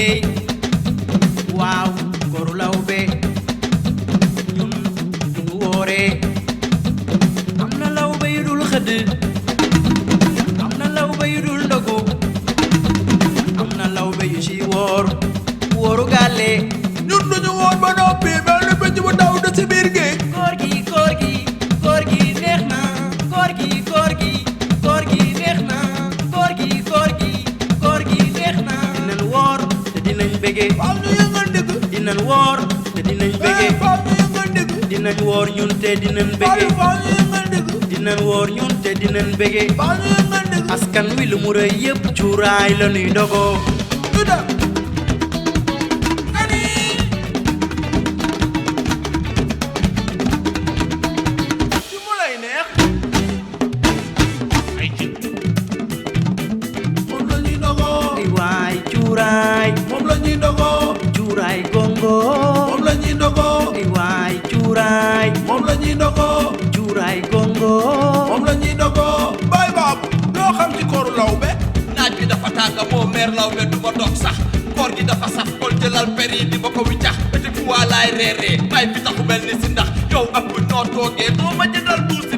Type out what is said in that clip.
liggéey waaw kooru lawbe ñun ñu wooree am na lawbe yu dul xëdd am na lawbe yu dul ndogu am na lawbe yu ci woor wóoru gàlle ñun duñu woon ba noppi mel ni bëcc bu ndaw da ci biir géej koor gi koor gi koor gi neex na koor gi koor gi koor gi neex na koor gi koor gi koor gi neex na dinañ woor te dinañ bége faam ñu yëngal dëgg dinañ woor te dinañ bége faam ñu yëngal dëgg dinañ woor ñun te dinañ bége faam ñu yëngal dëgg dinañ woor ñun te dinañ bége faam ñu yëngal dëgg askan wi lu mu rëy yëpp cuuraay la ñuy dogoo ñu dem ci mu lay neex moom la ñuy dogoo ay waay cuuraay moom la ñuy dogoo cuuraay gongo moom la ñuy dogoo ay waay cuuraay moom la ñuy dogoo cuuraay gongo moom la ñuy dogoo baay baabu loo xam ci kooru lawbe naaj bi dafa tàng moo meer lawbe du ma dog sax koor gi dafa saf kol jëlal per yi di ma ko wiccax ëti ku waa laay reeree ay bi taxu mel ni si ndax yow ab bu noo toogee doo ma jëndal buusi